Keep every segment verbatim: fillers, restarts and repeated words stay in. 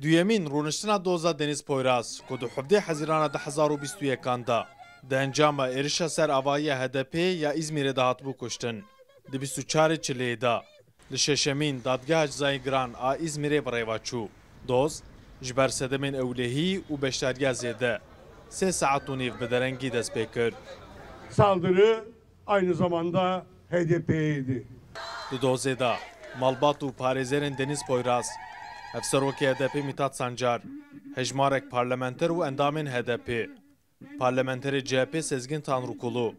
Duyemîn rûniştina doza Deniz Poyraz, ku di hevdeh Hezîrana du hezar û bîst û yekan de di encama êrişa ser avahiya H D P ya Îzmîrê de hatibû kuştin, di bîst û çarê Çileyê de li şeşemîn Dadgeha Cezayên Giran a Îzmîrê bi rê ve çû. Doz ji ber sedemên ewlehî û beşdariya zêde sê saet û nîv bi derengî dest pê kir. Saldırı aynı zamanda H D P'ydi. Di dozê de malbat û parêzerên Deniz Poyraz, hevserokê H D P Mithat Sancar, hejmarek parlamenter û endamên H D P, parlamenterê C H P Sezgin Tanrıkulu,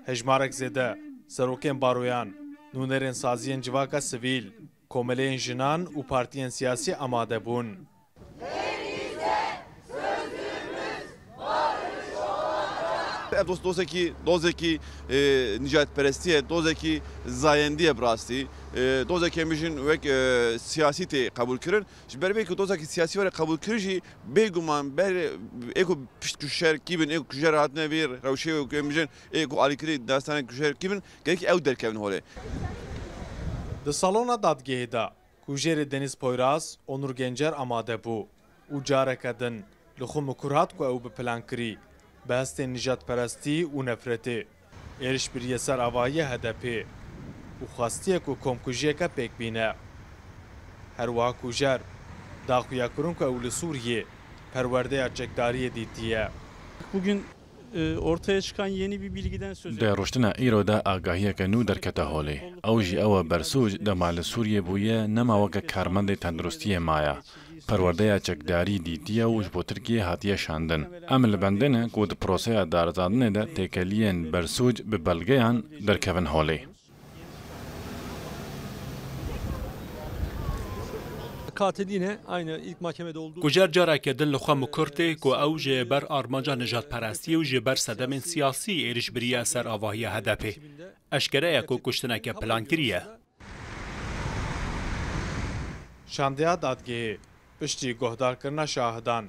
hejmarek zêde serokên baroyan, nûnerên saziyên civaka sivîl, komeleyên jinan û partiyên siyasî amade bûn. Ev doz-, dozekî, dozekî, e, nijadperestî ye, dozekî zayendî ye bi rastî. E, dozekî em bijin wek, e, siyasî tê qebûlkirin. Ji ber vê ku dozekî siyasî were qebûlkirin jî, bêguman ber ê ku pişt kujer kî bin, ê ku kujer hatine vê rewşê wê ku em bijin, ê ku alîkirî destane kujer kî bin, gerek ew derkevin holê. Di salona dadgehê de, Kujerê Deniz Poyraz, Onur Gencer amade bû û careke din li xwe mikur hat ku ew bi plan kirî, bi hestên nijadperestî û nefretê êriş biriye ser avahiya H D P û xwestiye ku komkujiyeke pêk bîne. Her wiha kujer da xuya kirin ku ew li Sûriyê perwerdeya çekdariyê dîtiye. Bugün e, ortaya çıkan yeni bir bilgiden söz Di ediyoruz. Rûştina îro de agahiyeke nû derkete holê. Ew jî ew e Bersûc dema li Sûriyê bûye nema weke karmendê tenduristiyê maye. Perwerdeya çekdarî dîtiye û ji bo Tirkiyê hatiye şandin. Em li bendê ne ku di proseya darizandinê de têkeliyên Bersûc bi belgeyan derkevin holê. Katil yine aynı ilk mahkemede olduğu Kujer careke din li xwe mikur tê ku ew ji ber armanca nijadperestiyê û ji ber sedemên siyasî êriş biriye ser avahiya H D P. Eşkere ye ku kuştineke plan kiriye. Şandeya dadgehê piştî guhdarkirina şahidan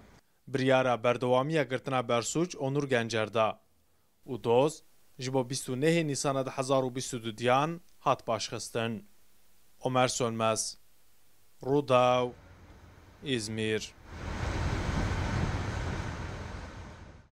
biryara berdewamiya girtina Bersûc Onur Gencer da. Û doz ji bo bîst û nehê Nîsana du hezar û bîst û dudiyan hat paşxistin. Omer Sönmez, Rûdaw, Îzmîr.